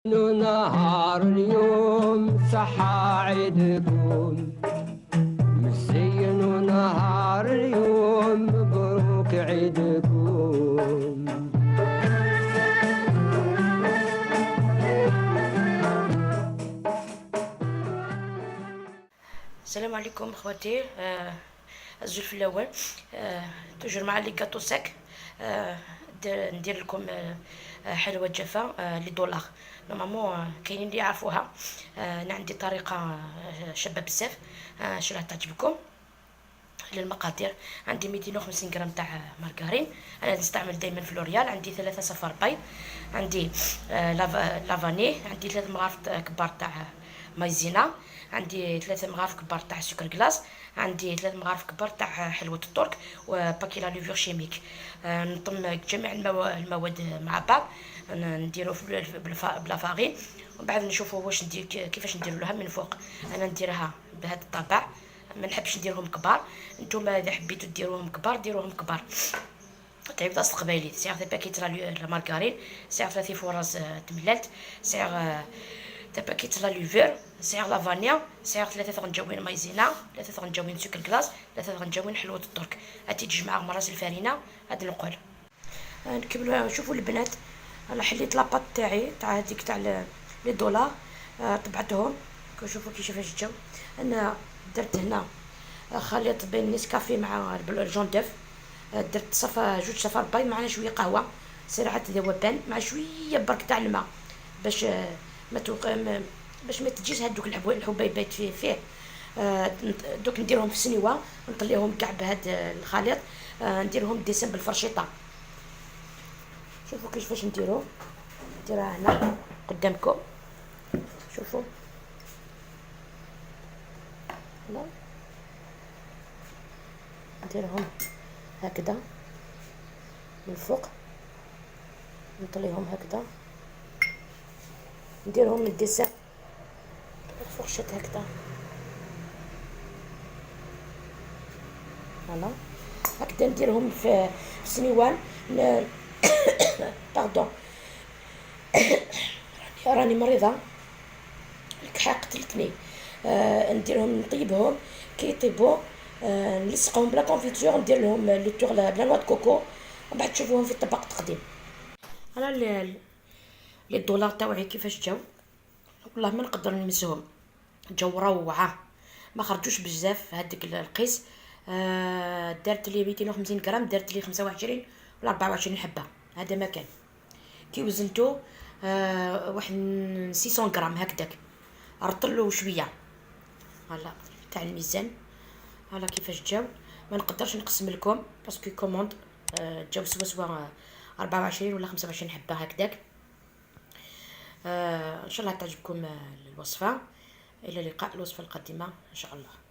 نهار اليوم صحة عيدكم، مزين نهار اليوم، مبروك عيدكم. السلام عليكم اخواتي، الزلف الاول toujours مع les gâteaux secs. ندير لكم حلوة جافة les dollars. normalement كاينين اللي يعرفوها. انا عندي طريقه شابه بزاف، ان شاء الله تعجبكم. للمقادير عندي 250 غرام تاع مارغرين، انا نستعمل دائما فلوريال. عندي 3 صفار بيض، عندي la vanille، عندي 3 مغارف كبار تاع مايزينا، عندي 3 مغارف كبار تاع سكر glace، عندي 3 مغارف كبار تاع حلوة الترك، و paquet la levure chimique. نطم جميع المواد مع بعض، نديرو ب la farine، ومن بعد نشوفوا واش ندير، كيفاش نديرو لها من فوق. انا نديرها بهذا الطابع، ما نحبش نديرهم كبار، نتوما اذا حبيتو ديروهم كبار ديروهم كبار. تعيب داس القبايلي سعر paquet la margarine، سعر 30 فراز تملالت، سعر تا paquet la levure، سعر la vanille، سعر 3 غنجاوين مايزينا، 3 غنجاوين سكر glace، 3 غنجاوين حلوة الترك. هاتي تجمع مراس الفرينة. هاد نقول نكملوا. شوفوا البنات، انا حليت la pâte تاعي تاع هذيك تاع les dollars، طبعتهم. كنشوفوا كيفاش جاو. انا درت هنا خليط بين نسكافيه مع ال jaune d'œuf. درت صفا جوج صفار بيض مع شوية قهوة سرعة ذوبان مع شوية برك تاع الماء باش ما توق باش ما تجيش هادوك الحبيبات فيه. دوك نديرهم في السنيوه، نطليهم كاع بهاد الخليط، نديرهم dessin بالفرشيطه. شوفوا كيفاش نديرو، نديرها هنا قدامكم. شوفوا هنا نديرهم هكذا من فوق، نطليهم هكذا، نديرهم ال dessin بال fourchette هكذا. voilà، هكذا نديرهم في السنيوان. pardon، راني مريضه، الكحه قتلتني. نديرهم نطيبهم، كي يطيبوا نلصقهم ب la confiture، ندير لهم le tour ب la noix de coco، ومن بعد تشوفوهم في الطبق التقديم. انا les dollars تاوعي كيفاش جاو، والله ما نقدر نمسهم، جاو روعه، ما خرجوش بزاف هذيك القيس. دارت لي 250 غرام، دارت لي 25 ولا 24 حبه. هذا ما كان كي وزنتو واحد 600 غرام هكذاك، رطلو شوية. voilà تاع الميزان، voilà كيفاش جاو. ما نقدرش نقسم لكم parce que commande. جاو سوا سوا 24 ولا 25 حبه هكذاك. ان شاء الله تعجبكم الوصفه. الى اللقاء الوصفة القادمة ان شاء الله.